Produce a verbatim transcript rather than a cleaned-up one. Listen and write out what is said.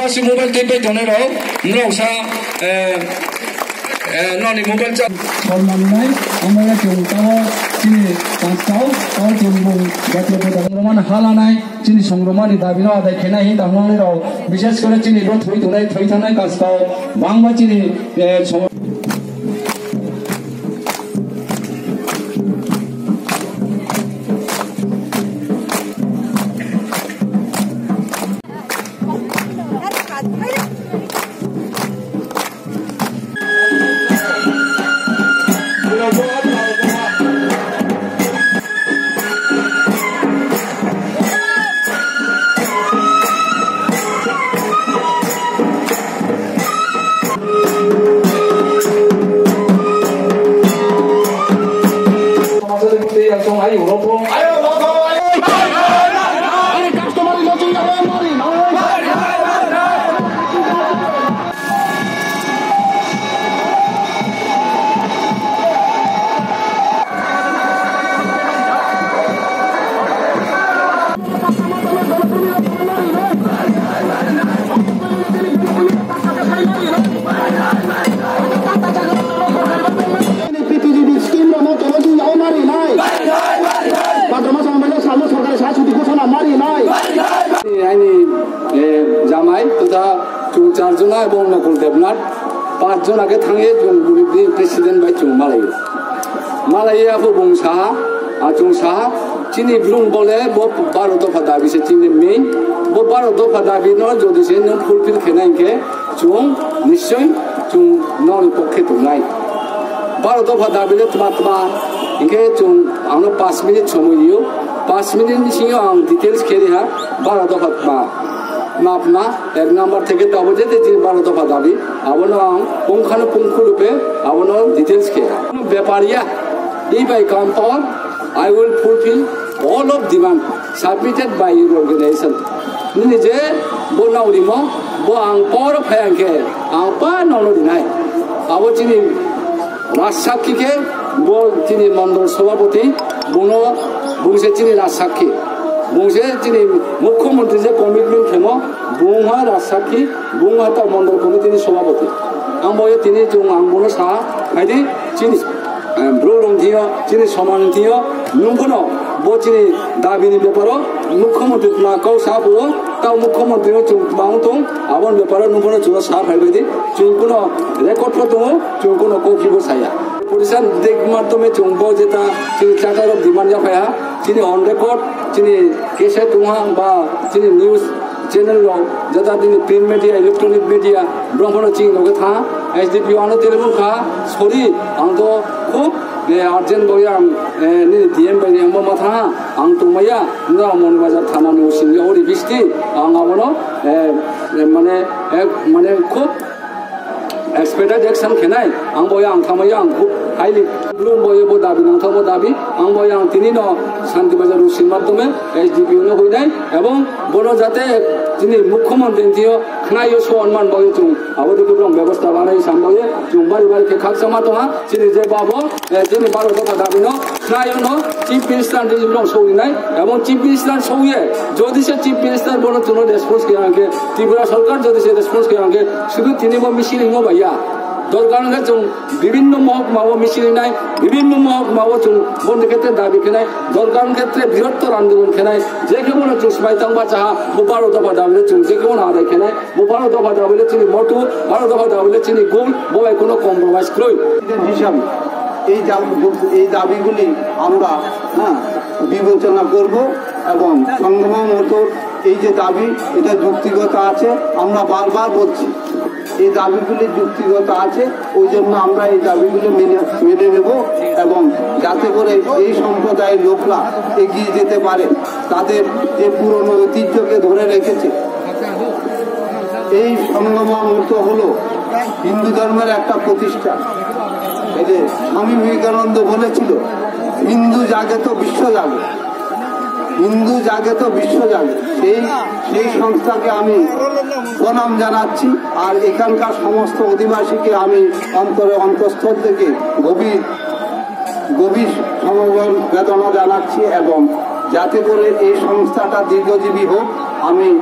Si mobile tei bai tongnai rok, norok sa, eh, eh, noni mobile cha. Sor manwi nai, omo le chwng tamo chini tangkao, tamo chwng bung jatiyo photo. Roman halanai, chini songromani dabino adai khenai hin tamo nai rok, bishes kore chini bo thwi tongnai, thwi thangnai kaskao, bangma chini, eh, song- P T G D scheme rok no tolodi yao mari nai. Bhadra mas ong bai salo sorkari sa chuti ghosona mari nai. Ani, eh, jamai totha chwng char jona ebong Nakul Debnath, panch jona khe thangwi chwng bini president bai chwng malai. Malai ya bo bung saha, a chwng saha, chini blung bole bo baro dopha dabi se chini main, bo baro dopha dabi no jodi se nwng fulfill khe nai khe, Chwng nischoi chwng nokni pokhe tongnai. Baro dopha dabi le tma tma hinkhe chwng ano panch minute somoi rio. Panch minute ni simi ang details khe riha. Baro dopha tma, tma tma, ek number theke tabuk je je baro dopha dabi, abono ang pungkhano pungkhu rupe abono details khe. Bepar ya, if I come power, I will fulfill all of demand submitted by your organization. Nini je bo naurimo, bo ang power phai ang khe, ang pa nono rinai. Abo chini rajsakhi khe, bo chini mondol sobhapoti, bono, bung se chini rajsakhi. Bung se chini mukhyamantri je commitment khemo, bung ha rajsakhi, bung ha ta mondol committee ni sobhapoti. Ang bo ye tini chwng ang bono sa, phaidi chini. Bru rong thio, chini soman thio, nung kono bo chini dabi ni beparo mukhyamantri tma kau sa phuo, tao mukhyamantri no chwng tma wng tong, aboni beparo nung kono chwng sa phai bai di, chwng kono record pho tongo, chwng kono kopi bo saya. Porisan dek matome chwng bo jeta chini chakar demand ya phai ha, chini on record, chini cassette tong ha ba chini news channel rok, jata nini print media, electronic media, borok phano chini loge tha, S D P O ano telephone kha, sorry, ang to khub, eh, urgent bai ang, eh, nini D M bai ang bo ma tha, ang tongmaya, no Moni Bazar thana ni using ya ori bisti, ang abono, eh, eh, mane, eh, mane khub expedite action khenai, ang bo yang thamaya ang khub highly blum bo bo dabi nang thamo dabi, ang bo yang tini no Shanti Bazar using matome S D P O no huinai, ebong bono jate tini mukhyamantri tio khnaio so onman bo chung abo dukhe bebostha lanai sam bo chung bari bari khe khaksa ma tongha, chini je babo, eh, chini baro dopha dabi no khnaio no Chief Minister ni bong sogrinai, ebong Chief Minister sogye, jodi se Chief Minister bono chuno response khe ang khe, Tripura Sarkar jodi se response khe ang khe, sudu tini bo misil imo baiya. Dorkar hwnkhe chwng bibinno mohokma o misil rinai, bibinno mohokma o chwng bondh khetre dabi khenai, dorkar hwnkhe tre birottor andolon khenai, je khe bono chwng swbai tang bachaha, bo baro dopha dabi le chwng je khe bono adai khenai, bo baro dopha dabi le chini motu, baro dopha dabi le chini goal, bo bai kono compromise kwrwi. হিসাবে এই দাবি, এই দাবিগুলি আমরা, হ্যাঁ, বিবেচনা করব এবং সংগ্রাম মতো এই যে দাবি, এটা যুক্তিগত আছে, আমরা বারবার বলছি। এই দাবিগুলি যুক্তিগত আছে, ওই জন্য আমরা এই দাবিগুলো মেনে, মেনে নেব এবং যাতে করে এই সম্প্রদায়ের লোকরা এগিয়ে যেতে পারে, তাদের যে পুরনো ঐতিহ্যকে ধরে রেখেছে। এই সংগ্রাম মঞ্চ হলো হিন্দু ধর্মের একটা প্রতিষ্ঠান। এই যে স্বামী বিবেকানন্দ বলেছিল, "হিন্দু জাগে তো বিশ্ব জাগে।" হিন্দু জাগে তো বিশ্ব জাগে। সেই, সেই সংস্থাকে আমি প্রণাম জানাচ্ছি, আর এখানকার সমস্ত অধিবাসীকে আমি অন্তরে অন্তঃস্থল থেকে গভীর, গভীর সমবেদনা জানাচ্ছি এবং যাতে করে এই সংস্থাটা দীর্ঘজীবী হোক, আমি